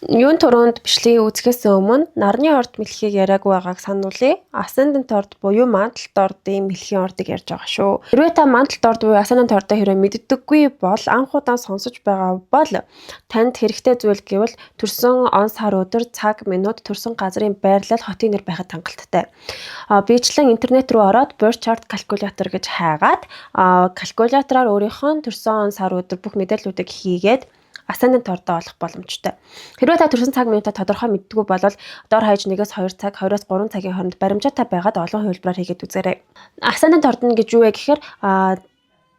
Юун түрүүнд бичлэгийг үзэхээс өмнө нарны орд мэлхийг яриаггүй байгааг сануулъя. Ascendant орд буюу Мандалт ордын мэлхийн ордыг ярьж байгаа шүү. Хэрвээ та Мандалт орд буюу Ascendant ордоо хэрвээ мэддэггүй бол анх удаан сонсож байгаа бол танд хэрэгтэй зүйл гэвэл төрсөн он, сар, өдөр, цаг, минут, төрсөн газрын байрлал, хотын нэр байхад хангалттай. Биечлэн интернет рүү ороод birth chart calculator гэж хайгаад калькулятораар өөрийнхөө төрсөн он, сар, өдөр бүх мэдээллүүдийг хийгээд ascendant ордоо олох боломжтой. Хэрвээ та төрсөн цаг минутаа тодорхой мэддэггүй бол дор хаяж 1-ээс 2 цаг, 2-оос 3 цагийн хооронд баримжаатай байгаад олон хувилбараар хийгээд үзээрэй. Ascendant ордно гэж юу вэ гэхээр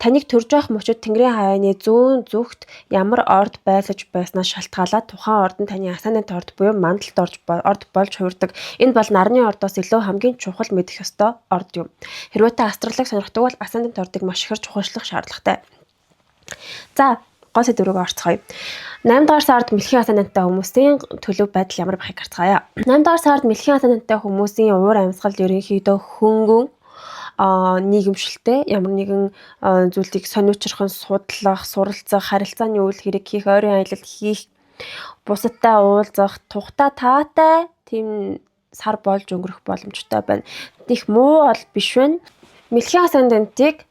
таныг төрж явах мөчид Тэнгэрийн хаяаны зүүн зүгт ямар орд байлаж байснаас шалтгаалаад тухайн орд нь таны ascendant орд буюу мандалт орд болж хувирдаг. Энэ бол нарны ордоос илүү хамгийн чухал мэдэх ёстой орд юм. Хэрвээ та астрологи сонирхдаг бол ascendant ордыг маш ихээр чухалчлах шаардлагатай. За, гол сэдэв рүү орцгоё. 8 дугаар сард мэлхийн ascendant тай хүмүүсийн төлөв байдал ямар байхыг харцгаая. 8 дугаар сард мэлхийн ascendant тай хүмүүсийн уур амьсгал ерөнхийдөө хөнгөн, нийгэмшилтэй, ямар нэгэн зүйлийг сониучирхан судлах, суралцах, харилцааны үйл хэрэг хийх, ойрын аялал хийх, бусадтай уулзах, тухтай таатай тийм сар болж өнгөрөх боломжтой байна. Их муу бол биш байна. Мэлхийн ascendant ыг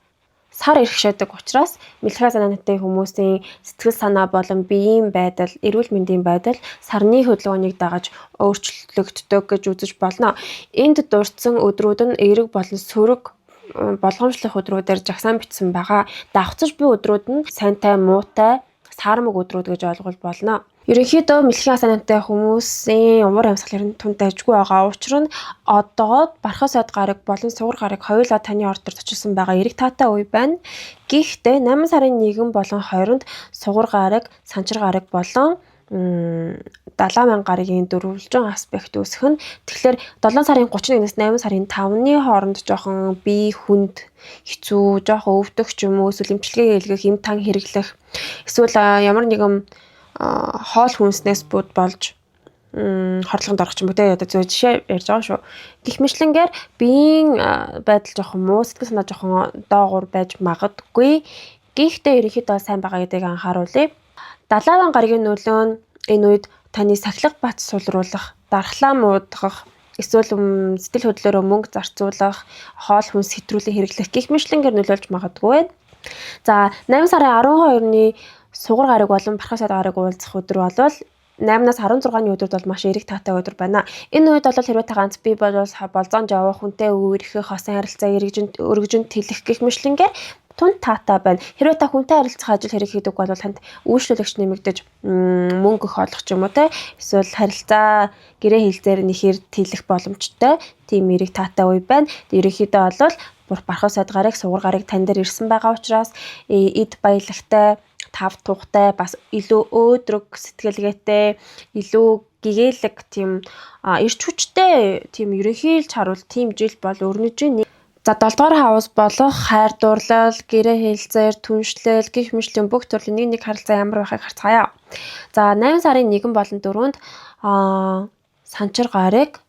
сар эрхшээдэг учраас мэлхийн ascendant тай хүмүүсийн сэтгэл санаа болон биеийн байдал, эрүүл мэндийн байдал сарны хөдөлгөөнийг дагаж өөрчлөгддөг гэж үзэж болно. Энд дурдсан өдрүүд нь эерэг болон сөрөг болгоомжлох өдрүүдээр жагсаан бичсэн байгаа. Давхцаж буй өдрүүд нь сайнтай, муутай, саармаг өдрүүд гэж ойлгол болно. Ерөнхийдөө мэлхийн ascendant тай хүмүүсийн уур амьсгал ер нь түн дажгүй байгаа. Учир нь одоо Бархас сойд гараг болон Сугар гараг хоёулаа таны орд дээр зочилсон байгаа эерэг таатай үе байна. Гэхдээ 8 сарын 1 болон 20-нд Сугар гараг, Санчир гараг болон 70 мянга гарагийн дөрвөлжин аспект үүсэх нь, тэгэхээр 7 сарын 31-ээс 8 сарын 5-ны хооронд жоохон бие хүнд хэцүү, жоохон өвдөх ч юм уу, эсвэл эмчилгээ хийлгэх, эм тан хэрэглэх, эсвэл ямар нэгэн хоол хүнснээс буд болж хорлогонд орох ч юм уу, те, одоо зөв жишээ ярьж байгаа шүү. Гэх мэтчилэнгээр биеийн байдал жоохон муу, сэтгэл санаа жоохон доогуур байж магадгүй. Гэхдээ ерөнхийдөө сайн байгаа гэдгийг анхааруулъя. Далайван гарагийн нөлөө нь энэ үед таны сахилга бат сулруулах, дархлаа муудах, эсвэл сэтгэл хөдлөлөөрөө мөнгө зарцуулах, хоол хүнс хэтрүүлэн хэрэглэх гэх мэтчилэнгээр нөлөөлж магадгүй байна. За, 8 сарын 12-ны Сугар гараг болон Бархас сойд гараг уулзах өдөр бол 8-наас 16-ны өдрүүд бол маш эерэг таатай өдөр байна. Энэ үед бол хэрвээ та ганц бий бол болзоонд явах, хүнтэй үерхэх, хосын харилцаа эргэж өргөжин тэлэх гэх мэтчилэнгээр түн таатай байна. Хэрвээ та хүнтэй харилцах ажил хэрэг хийдэг бол танд үйлчлүүлэгч нэмэгдэж мөнгө их олох ч юм уу, те, эсвэл харилцаа гэрээ хэлзээр нэхэр тэлэх боломжтой тийм эерэг таатай үе байна. Ерөнхийдөө бол Бархас сойд гараг, Сугар гараг тань дээр ирсэн байгаа учраас эд баялагтай, тав тухтай, бас илүү өөдрөг сэтгэлгээтэй, илүү гэгээлэг, тийм эрч хүчтэй, тийм ерөнхийлж харуул тийм жил бол өрнөж байна. За, 7 дугаар house болох хайр дурлал, гэрээ хэлцээр, түншлэл гэх мэтийн бүх төрлийн нэг нэг харилцаа ямар байхыг харцгаая. За, 8 сарын 1 болон 4-нд Санчир гараг,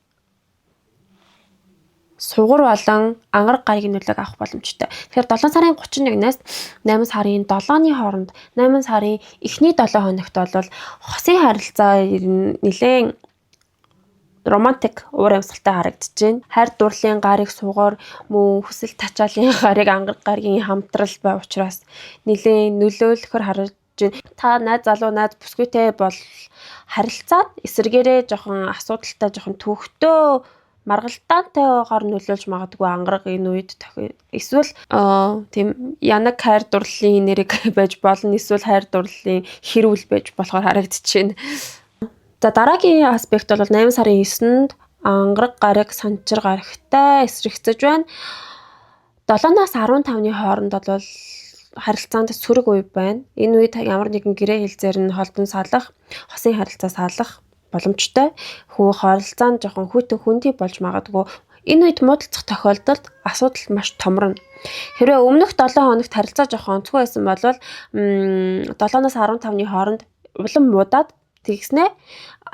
Сугар болон Ангараг гарагийн нөлөөг авах боломжтой. Тэгэхээр 7 сарын 31-ээс 8 сарын 7-ны хооронд, 8 сарын эхний 7 хоногт бол хосын харилцаа нэлээд романтик, уур амьсгалтай харагдаж байна. Хайр дурлалын гарыг Сугар, мөн хүсэл тачаалын гарыг Ангараг гарагийн хамтрал бай учраас нэлээд нөлөөлөхөр харагдаж байна. Та найз залуу, найз бүсгүйтэй бол харилцаад эсрэгээрээ жоохон асуудалтай, жоохон төвөгтэй, маргалдаантайгаар нөлөөлж магадгүй Ангараг энэ үед. Эсвэл тийм янаг хайр дурлалын нэрэг байж болно, эсвэл хайр дурлалын хэрүүл байж болохоор харагдаж байна. За, дараагийн аспект бол 8 сарын 9-нд Ангараг гараг Санчир гарагтай эсрэгцэж байна. 7-наас 15-ны хооронд бол харилцаанд сөрөг үе байна. Энэ үед ямар нэгэн гэрээ хэлзээр нь холдон салах, хосын харилцаа салах боломжтой. Хүү харилцаанд жоохон хүйтэн хүндий болж магадгүй. Энэ үед муудалцах тохиолдолд асуудал маш томорно. Хэрвээ өмнөх 7 хоногт харилцаа жоохон онцгой байсан бол 7-наас 15-ны хооронд улам муудаад, тэгснэ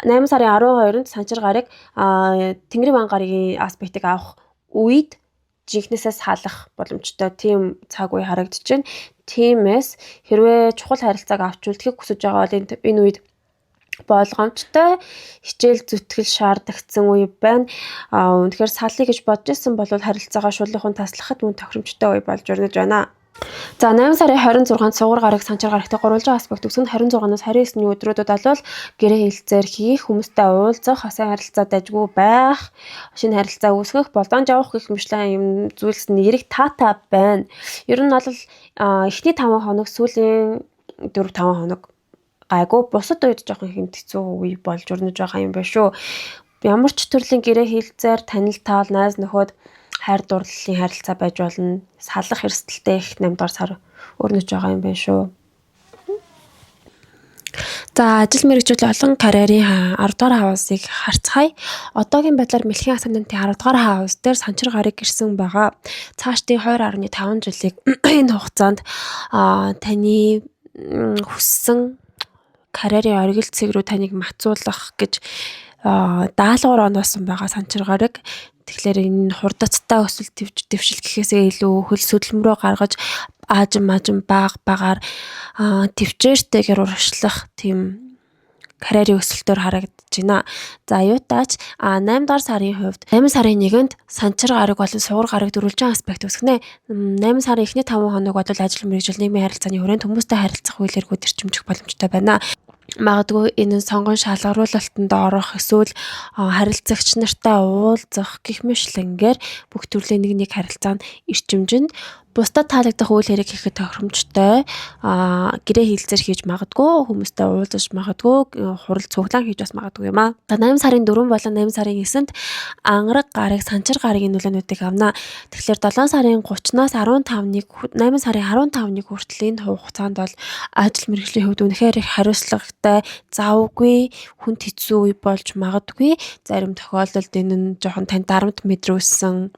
8 сарын 12-нд Санчир гараг, Тэнгэрийн ван гарагийн аспектыг авах үед жинхнээсээ салах боломжтой тийм цаг үе харагдаж байна. Тиймээс хэрвээ чухал харилцааг авч үлдэхийг хүсэж байгаа бол энэ үед Болгоомжтой хичээл зүтгэл шаардагдсан үе байна. Үнэхээр салъя гэж бодож исэн бол харилцаагаа шулуухан таслахад мөн тохиромжтой үе болж өрнөж байна. За, 8 сарын 26-нд сугар гараг, санчир гарагтай гурвалжин аспект өсгөн 26-наас 29-ний өдрүүдэд бол гэрээ хэлцээр хийх, хүмүүстэй уулзах, сайн харилцаа дажгүй байх, шинэ харилцаа үүсгэх, болдоонж явах гэх мэтлэн юм зүйлс нь эрэг таатай байна. Ер нь бол эхний 5 хоног, сүүлийн 4 5 хоног гайгүй, бусад үед жоохон хэмт хэцүү үе болж өрнөж байгаа юм байна шүү. Ямар ч төрлийн гэрээ хэлцээр, танил таал, найз нөхөд, хайр дурлалын харилцаа байж болно. Салах эрсдэлтэй их 8 дугаар сар өрнөж байгаа юм байна шүү. За, ажил мэргэжил болон карьерийн 10 дугаар house ыг харцгаая. Одоогийн байдлаар Мэлхийн Ascendant ын 10 дугаар house дээр санчир гараг ирсэн байгаа. Цаашдын 2.5 жилийг энэ хугацаанд таны хүссэн карьерийн оргил цэг рүү таныг мацуулах гэж даалгавар оноосон байгаа санчир гараг. Тэгэхээр энэ хурдацтай өсөлт, дэвшил гэхээсээ илүү хөл хөдөлмөрөө гаргаж, аажим маажим баг багаар төвчээртэйгээр урагшлах тийм карьерийн өсөлтөөр харагдаж байна. За, юутаач 8 дугаар сарын хувьд 8 сарын 1-нд санчир гараг болон сугар гараг дөрвөлжин аспект үүсгэнэ. 8 сарын эхний 5 хоног бол ажил мэргэжил, нийгмийн харилцааны хүрээнд хүмүүстэй харилцах үйл хэрэгүүд эрчимжих боломжтой байна. Магадгүй энэ нь сонгон шалгаруулалтанд орох эсвэл харилцагч нартай уулзах гэх мэтчилэнгээр бүх төрлийн нэг нэг харилцаа нь эрчимжинэ. Бусдад таалагдах үйл хэрэг хийхэд тохиромжтой. Гэрээ хэлцээр хийж магадгүй, хүмүүстэй уулзаж магадгүй, хурал цуглаан хийж бас магадгүй юм аа. За, 8 сарын 4 болон 8 сарын 9-нд ангараг гараг, санчир гарагийн нөлөөнүүдийг авна. Тэгэхээр 7 сарын 30-наас 15-ны, 8 сарын 15-ны хүртэл энэ хугацаанд бол ажил мэргэжлийн хувьд үнэхээр их хариуцлагатай, завгүй, хүнд хэцүү үе болж магадгүй. Зарим тохиолдолд энэ нь жоохон танд дарамт мэдрүүлсэн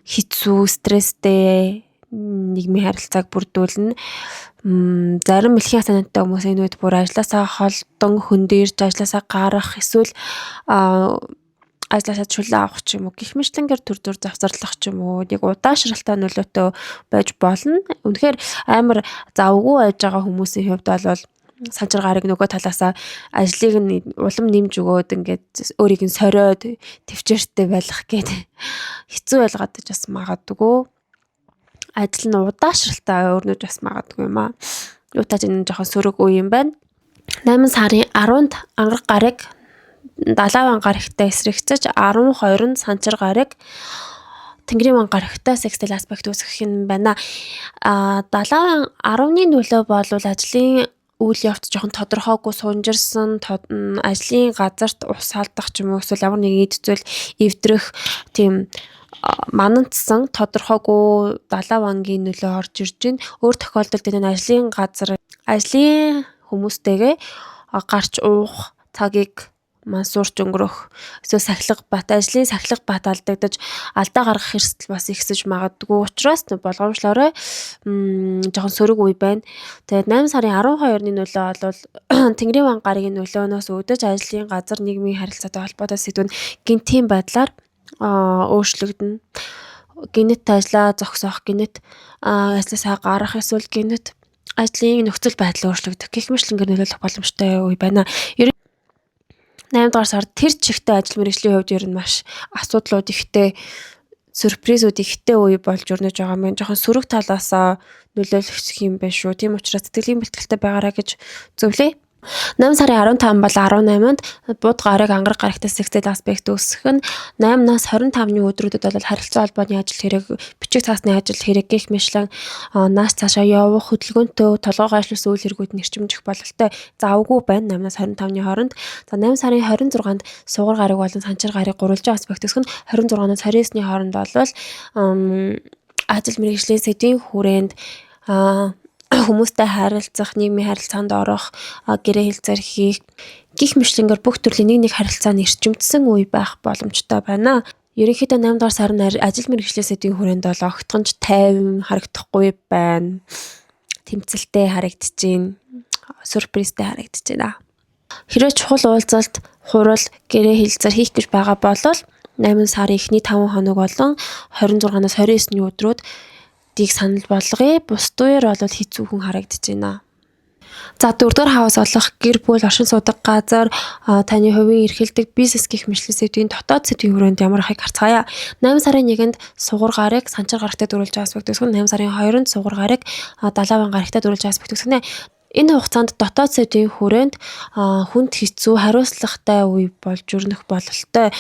хэцүү, стресстэй нийгмийн харилцааг бүрдүүлнэ. Зарим мэлхийн ascendant тай хүмүүс энэ үед бүр ажилласаа холдон хөндийрч ажилласаа гарах эсвэл ажилласаа чөлөө авах ч юм уу гэх мэтчилэнгээр төр зуур завсарлах ч юм уу, нэг удаашралтай нөлөөтэй байж болно. Үнэхээр амар завгүй байж байгаа хүмүүсийн хувьд бол санчир гараг нөгөө талаасаа ажлыг нь улам нэмж өгөөд, ингээд өөрийг нь сориод тэвчээртэй байх гээд хэцүү байлгаад бас магадгүй, ажил нь удаашралтай өрнөж бас магадгүй юм аа. Юутаач энэ жоохон сөрөг үе юм байна. 8 сарын 10-нд ангараг гараг далайван гарагтай эсрэгцэж, 12-нд санчир гараг Тэнгэрийн ван гарагтай sextile аспект үүсгэх юм байна. Далайван 10-ны нөлөө бол ажлын үйл явц жоохон тодорхойгүй, сунжирсан, ажлын газарт ус алдах ч юм уу эсвэл ямар нэгэн эд зүйл эвдрэх тийм манантсан, тодорхойгүй далай вангийн нөлөө орж ирж байна. Өөр тохиолдолд энэ нь ажлын газар, ажлын хүмүүстэйгээ гарч уух цагийг мансуурч өнгөрөх эсвэл сахилга бат, ажлын сахилга бат алдагдаж, алдаа гаргах эрсдэл бас ихсэж магадгүй учраас болгоомжлоорой, жоохон сөрөг үе байна. Тэгээд 8 сарын 12-ны нөлөө бол Тэнгэрийн ван гарагийн нөлөөнөөс үүдэж ажлын газар, нийгмийн харилцаатай холбоотой сэдв нь гэнэтийн байдлаар өөрчлөгдөнө. Гэнэт ажлаа зогсоох, гэнэт ажлаасаа гарах эсвэл гэнэт ажлын нөхцөл байдал өөрчлөгдөх гэх мэтчилэнгээр нөлөөлөх боломжтой үе байна. Ер 8 дугаар сард тэр чигтээ ажил мэргэжлийн хувьд ер нь маш асуудлууд ихтэй, сюрпризүүд ихтэй үе болж өрнөж байгаа юм байна. Жоохон сөрөг талаасаа нөлөөлөх юм байна шүү. Тийм учраас сэтгэлийн бэлтгэлтэй байгаарай гэж зөвлөе. 8 сарын 15 бол 18-нд буд гараг, ангараг гарагтай sextile аспект үүсгэх нь 8-наас 25-ны өдрүүдэд бол харилцаа холбооны ажил хэрэг, бичиг цаасны ажил хэрэг гэх мэтчилэн нааш цаашаа явах, хөдөлгөөнтэй, толгой гайшруулсан үйл хэрэгүүд нь эрчимжих бололтой, завгүй байна 8-наас 25-ны хооронд. За, 8 сарын 26-нд сугар гараг болон санчир гараг гурвалжин аспект үүсгэх нь 26-наас 29-ний хооронд бол ажил мэргэжлийн сэдвийн хүрээнд хүмүүстэй харилцах, нийгмийн харилцаанд орох, гэрээ хэлцээр хийх гэх мэтчилэнгээр бүх төрлийн нэг нэг харилцаанд эрчимжсэн үе байх боломжтой байна. Ерөнхийдөө 8 дугаар сар нь ажил мэргэжлийн сэдвийн хүрээнд бол огтхонч тайван харагдахгүй байна. Тэмцэлтэй харагдаж байна. Сюрпризтэй харагдаж байна. Хэрвээ чухал уулзалт, хурал, гэрээ хэлцээр хийх гэж байгаа бол 8 сарын эхний 5 хоног болон 26-наас 29-ний өдрүүдийг санал болгоё. Бусд үеэр бол хэцүүхэн харагдаж байна. За, дөрөвдүгээр house болох гэр бүл, оршин суудаг газар, таны хувийн эрхэлдэг бизнес гэх мэтлэн сэдвийн дотоод сэдвийн хүрээнд ямар ахыг харцгаая. 8 сарын 1-нд сугар гараг санчир гарагтай дөрвөлж байгаа аспект үүсгэн, 8 сарын 2-нд сугар гараг далаван гарагтай дөрвөлж байгаа аспект үүсгэнэ. Энэ хугацаанд дотоод сэдвийн хүрээнд хүнд хэцүү, хариуцлагатай үе болж өрнөх бололтой.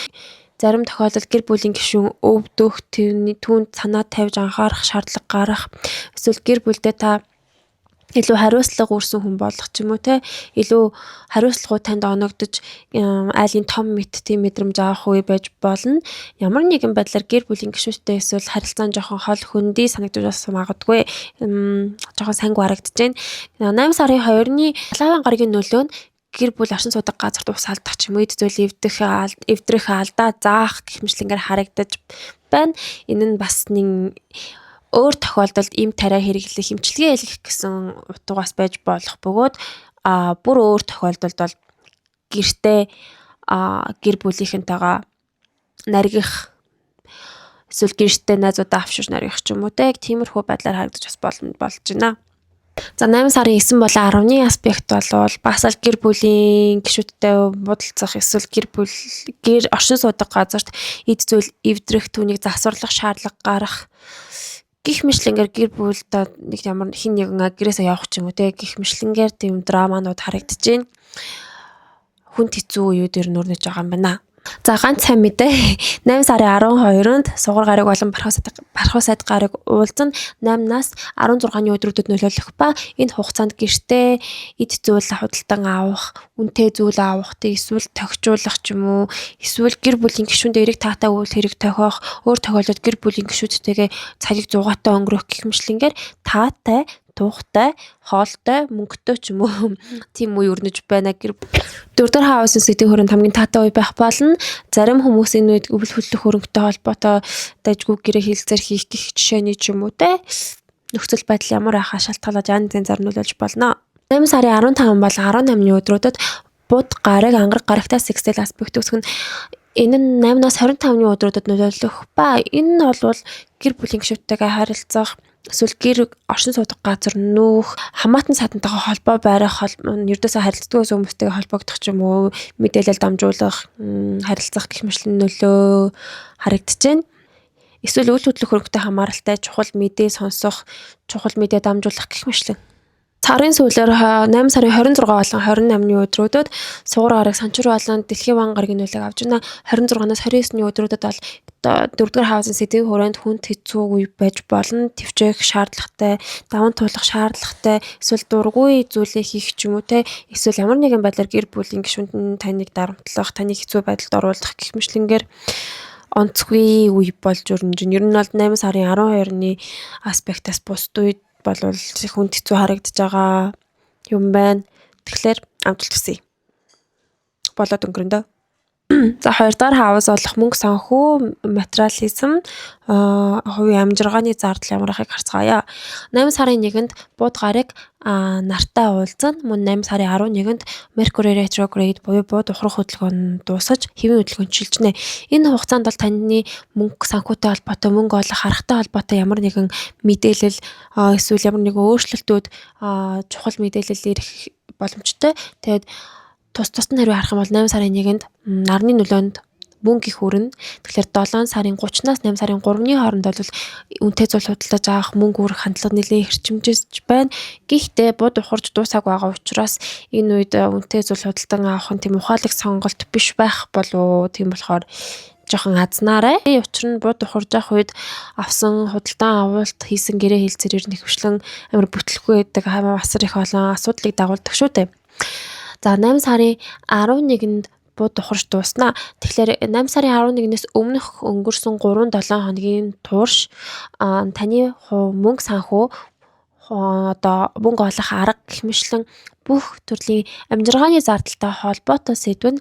Зарим тохиолдолд гэр бүлийн гишүүн өвдөх, түүнд санаа тавьж анхаарах шаардлага гарах, эсвэл гэр бүлдээ та илүү хариуцлага үүрсэн хүн болох ч юм уу, те, илүү хариуцлагууд танд оногдож, айлын том мэт тийм мэдрэмж авах үе байж болно. Ямар нэгэн байдлаар гэр бүлийн гишүүдтэй эсвэл харилцаа нь жоохон хол хөндөй санагдаж бас магадгүй, жоохон санг барагдаж байна. 8 сарын 2-ны Лаван гарагийн нөлөө нь гэр бүл, оршин суудаг газарт ус алдах ч юм уу, эд зүйл эвдэх, эвдрэх, алдаа заах гэх мэтлэнгээр харагдаж байна. Энэ нь бас нэг өөр тохиолдолд им тариа хэрэглэх, эмчилгээ хийх гэсэн утгаас байж болох бөгөөд бүр өөр тохиолдолд бол гэртээ гэр бүлийнхэнтэйгээ наргих эсвэл гэртээ найзуудаа авчирч наргих ч юм уу, те, тиймэрхүү байдлаар харагдаж бас болно болж байна. За, 8 сарын 9 болон 10-ны аспект болвол бас л гэр бүлийн гишүүдтэй буудалцах эсвэл гэр бүл, гэр оршин суудаг газарт эд зүйл эвдрэх, түүнийг засварлах шаардлага гарах гэх мэтлэнгээр гэр бүлдээ нэг ямар хэн нэгэн гэрээсээ явах ч юм уу, те, гэх мэтлэнгээр тийм драманууд харагдаж байна. Хүнд хэцүү үеүд ер нь өрнөж байгаа юм байна. За, ганц сайн мэдээ. 8 сарын 12-нд сугар гараг болон Бархуу сайд гараг уулзан 8-наас 16-ны өдрүүдэд нөлөөлөх ба энэ хугацаанд гэртээ эд зүйл худалдан авах, үнэтэй зүйл авах, тэг эсвэл тохижуулах ч юм уу, эсвэл гэр бүлийн гишүүндээ эрэг таатай үйл хэрэг тохиох, өөр тохиолдолд гэр бүлийн гишүүдтэйгээ цагийг зугаатай өнгөрөөх гэх мэтлэнгээр таатай, туухтай, хоолтой, мөнгөтэй ч юм уу, тийм үе өрнөж байна. Гэр дөрөвдүгээр house ын сэдвийн хүрээнд хамгийн таатай үе байх болно. Зарим хүмүүс энэ үед өвөл хөдлөх хөрөнгөтэй холбоотой дажгүй гэрээ хэлцээр хийх гэх жишээний ч юм уу, те, нөхцөл байдал ямар байхаа шалтгаалаад янз янзаар нөлөөлж болно. 8 сарын 15 болон 18-ны өдрүүдэд буд гараг ангараг гарагтай sextile аспект үүсгэн. Энэ нь 8-наас 25-ны өдрүүдэд нөлөөлөх ба энэ нь бол гэр бүлийн гишүүдтэйгээ харилцах, эсвэл гэр оршин суудаг газар нүүх, хамаатан садантайгаа холбоо барих, ердөөсөө харилцдаггүй хүмүүстэйгээ холбогдох ч юм уу, мэдээлэл дамжуулах, харилцах гэх мэтлэн нөлөө харагдаж байна. Эсвэл үйл хөдлөх хөрөнгөтэй хамааралтай чухал мэдээ сонсох, чухал мэдээ дамжуулах гэх мэтлэн. Сарын сүүлээр 8 сарын 26 болон 28-ны өдрүүдэд сугар гараг санчир болон дэлхийн ван гарагийн нөлөөг авч байна. 26-наас 29-ний өдрүүдэд бол дөрөвдүгээр house ын сэдвийн хүрээнд хүнд хэцүү үе байж болно. Тэвчээх шаардлагатай, даван туулах шаардлагатай, эсвэл дургүй зүйлээ хийх ч юм уу, те, эсвэл ямар нэгэн байдлаар гэр бүлийн гишүүнд нь таныг дарамтлах, таныг хэцүү байдалд оруулах гэх мэтлэнгээр онцгүй үе болж өрнөж. Ер нь бол 8 сарын 12-ны аспектаас бусд үед болвол хүнд хэцүү харагдаж байгаа юм байна. Тэгэхээр амжилт хүсье. Болоод өнгөрөндөө. За, хоёр дахь house болох мөнгө санхүү, материализм, хувийн амжиргааны зардал ямар ахыг харцгаая. 8 сарын 1-нд буд гараг нартай уулзсан. Мөн 8 сарын 11-нд Mercury retrograde буюу бууд ухрах хөдөлгөөн дуусаж хэвийн хөдөлгөөн шилжинэ. Энэ хугацаанд бол таны мөнгө санхүүтэй холбоотой, мөнгө олох аргатай холбоотой ямар нэгэн мэдээлэл эсвэл ямар нэгэн өөрчлөлтүүд, чухал мэдээлэл ирэх боломжтой. Тэгээд тус тусад нь хариу харах юм бол 8 сарын 1-нд нарны нөлөөнд мөнгө их үрнэ. Тэгэхээр 7 сарын 30-наас 8 сарын 3-ны хооронд бол үнэтэй зүйл худалдаж авах, мөнгө үрэх хандлага нэлээд хэрчимжиж байна. Гэхдээ буд ухарч дуусаагүй байгаа учраас энэ үед үнэтэй зүйл худалдан авах нь тийм ухаалаг сонголт биш байх болов. Тийм болохоор жоохон азнаарай. Учир нь буд ухарж явах үед авсан худалдан авалт, хийсэн гэрээ хэлцээр ер нь ихэвчлэн амар бүтлэхгүй байдаг, асар их олон асуудлыг дагуулдаг шүү дээ. За, 8 сарын 11-нд буд ухарч дууснаа. Тэгэхээр 8 сарын 11-ээс өмнөх өнгөрсөн 3-7 хоногийн турш таны мөнгө санхүү, одоо мөнгө олох арга гэх мэтлэн бүх төрлийн амжиргааны зардалтай холбоотой сэдв нь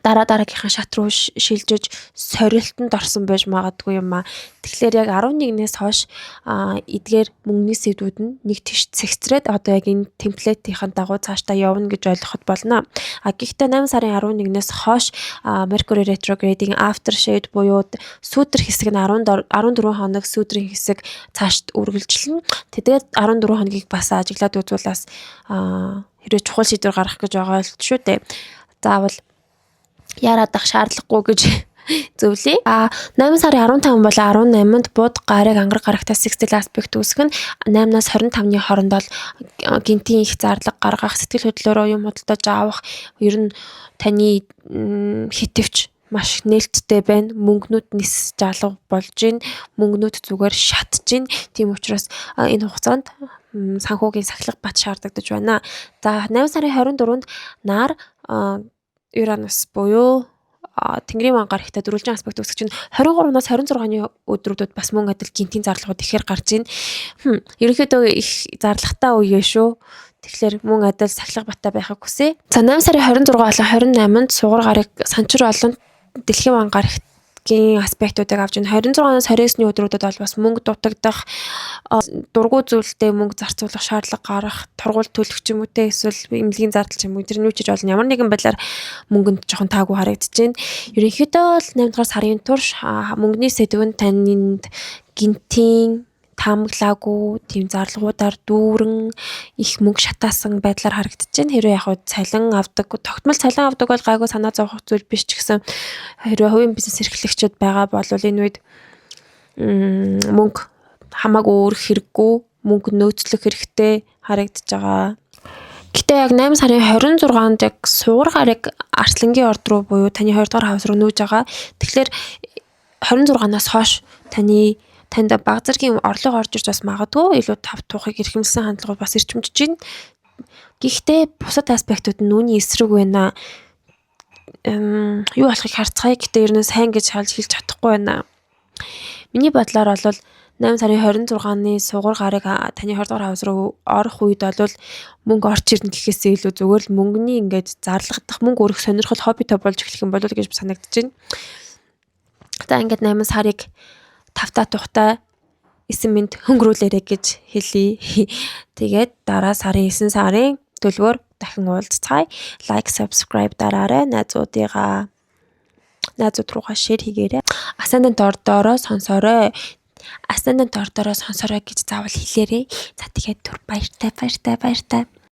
Дараа дараагийнхаа шат руу шилжиж сорилтонд орсон байж магадгүй юм а. Тэгэхээр яг 11-ээс хойш эдгээр мөнгөний сэдвүүд нь нэг тийш цэгцрээд одоо яг энэ template ийн дагуу цаашдаа явна гэж ойлгоход болно. А гэхдээ 8 сарын 11-ээс хойш Mercury retrograde-ийн after shade буюу сүүдэр хэсэг нь 10 14 хоног сүүдрийн хэсэг цаашд үргэлжилнэ. Тэгээд 14 хоногийг бас ажиглаад үзүүлээс хэрвээ чухал шийдвэр гаргах гэж байгаа л шүү дээ. Заавал яарад ах шаардлагагүй гэж зөвлөе. А 8 сарын 15 болон 18-нд Буд гараг ангараг гарагтай sextile aspect үүсгэх нь 8-наас 25-ны хооронд бол гэнэтийн их зарлага гаргах, сэтгэл хөдлөлөөрөө юм худалдаж авах, ер нь таны хитвч маш нээлттэй байна. Мөнгнүүд нис жалга болж гин, мөнгнүүд зүгээр шатж гин. Тийм учраас энэ хугацаанд санхүүгийн сахилга бат шаардагдаж байна. За, 8 сарын 24-нд нар Uranus буюу Тэнгэрийн ван гарагтай дөрвөлжин аспект үүсгэж чинь 23-наас 26-ны өдрүүдэд бас мөн адил гэнэтийн зарлагууд ихээр гарч байна. Ерөнхийдөө их зарлагатай үе шүү. Тэгэхээр мөн адил сахилга баттай байхыг хүсье. За, 8 сарын 26 болон 28-нд сугар гараг санчир болон дэлхийн ван гараггийн аспектуудыг авч байна. 26-наас 29-ний өдрүүдэд бол бас мөнгө дутагдах, дургүй зүйлдээ мөнгө зарцуулах шаардлага гарах, тургууль төлөх ч юм уу те, эсвэл эмнэлгийн зардал ч юм уу, тэр нь юу ч хийж болно. Ямар нэгэн байдлаар мөнгөнд жоохон таагүй харагдаж байна. Ерөнхийдөө бол 8 дугаар сарын турш мөнгөний сэдэв нь танинд гэнэтийн таамаглаагүй тийм зарлагуудаар дүүрэн их мөнгө шатаасан байдлаар харагдаж байна. Хэрвээ яг цалин авдаг, тогтмол цалин авдаг бол гайгүй, санаа зовох зүйл биш ч гэсэн хэрвээ хувийн бизнес эрхлэгчид байгаа бол энэ үед мөнгө хамаагүй өөр хэрэггүй, мөнгө нөөцлөх хэрэгтэй харагдаж байгаа. Гэтэ яг 8 сарын 26-нд яг сугар гараг Арслангийн орд руу буюу таны 2 дугаар house руу нүүж байгаа. Тэгэхээр 26-наас хойш танд баг зэргийн орлого орж ирж бас магадгүй, илүү тав туухыг эрхэмлсэн хандлагууд бас эрчимжиж байна. Гэхдээ бусад аспектууд нь үүний эсрэг байна. Юу болохыг харцгаая. Гэтэ ер нь сайн гэж шалж хэлж чадахгүй байна. Миний бодлоор бол 8 сарын 26-ны сугар гараг таны 20 дугаар house руу орох үед бол мөнгө орж ирнэ гэхээсээ илүү зүгээр л мөнгөний ингээд зарлагдах, мөнгө өрөх сонирхол хоббитой болж эхлэх юм болов уу гэж санагдаж байна. За, ингээд 8 сарыг тавтаа тухтай 9 мэнд хөнгөрүүлээрэй гэж хэлье. Тэгээд дараа сарын 9 сарын төлөвөөр дахин уулзцгаая. Like, subscribe дараарай. Найзууд руугаа share хийгээрэй. Ascendant ордоороо сонсоорой. Ascendant ордоороо сонсоорой гэж заавал хэлээрэй. За, тэгээд түр баяртай, баяртай, баяртай.